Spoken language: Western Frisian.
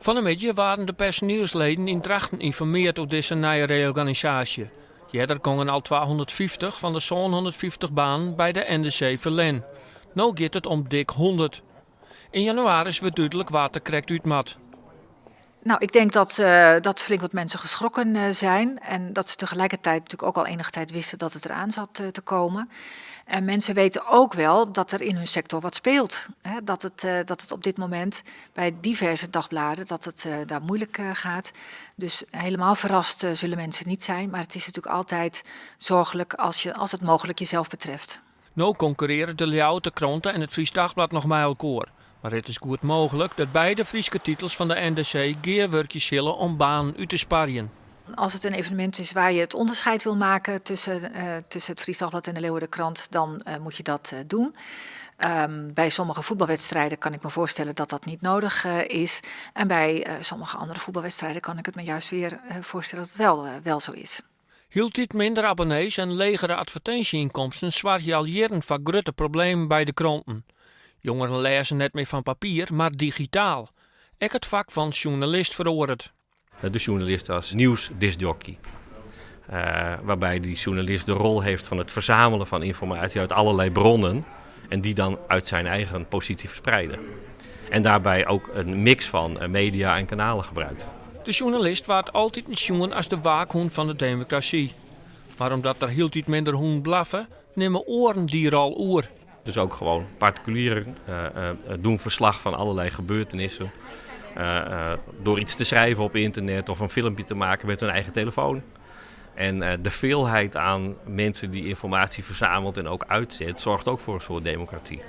Fan 'e middei waarden de personielsleden yn Drachten ynformeard oer dizze nije reorganisaasje. Earder gongen al 250 fan de 750 banen by de NDC ferlern. No giet it om dik 100. Yn jannewaris wurdt dúdlik wa't der krekt út moat. Nou, ik denk dat flink wat mensen geschrokken zijn. En dat ze tegelijkertijd natuurlijk ook al enige tijd wisten dat het eraan zat te komen. En mensen weten ook wel dat er in hun sector wat speelt. Hè? Dat het op dit moment bij diverse dagbladen dat het daar moeilijk gaat. Dus helemaal verrast zullen mensen niet zijn. Maar het is natuurlijk altijd zorgelijk als het mogelijk jezelf betreft. No konkurrearje de Ljouwerter Krante en it Friesch Dagblad noch mei elkoar. Mar it is goed mooglik dat beide Fryske titels fan de NDC gearwurkje sille om banen út te sparjen. Als het een evenement is waar je het onderscheid wil maken tussen het Friesch Dagblad en de Leeuwarder Krant, dan moet je dat doen. Bij sommige voetbalwedstrijden kan ik me voorstellen dat dat niet nodig is. En bij sommige andere voetbalwedstrijden kan ik het me juist weer voorstellen dat het wel zo is. Hieltyd minder abonnees en legere advertinsje-ynkomsten soargje al jierren foar grutte problemen by de kranten. Jongeren lêze net mear fan papier, mar digitaal. Ek it fak fan sjoernalist feroaret. De journalist als nieuwsdiscjockey. Waarbij die journalist de rol heeft van het verzamelen van informatie uit allerlei bronnen en die dan uit zijn eigen positie verspreiden. En daarbij ook een mix van media en kanalen gebruikt. De sjoernalist waard altyd sjoen as de waakhûn fan de demokrasy. Mar omdat der hieltyd minder hûnen blaffe, nimme oaren dy rol oer. Dus ook gewoon particulieren doen verslag van allerlei gebeurtenissen door iets te schrijven op internet of een filmpje te maken met hun eigen telefoon. En de veelheid aan mensen die informatie verzamelt en ook uitzet, zorgt ook voor een soort democratie.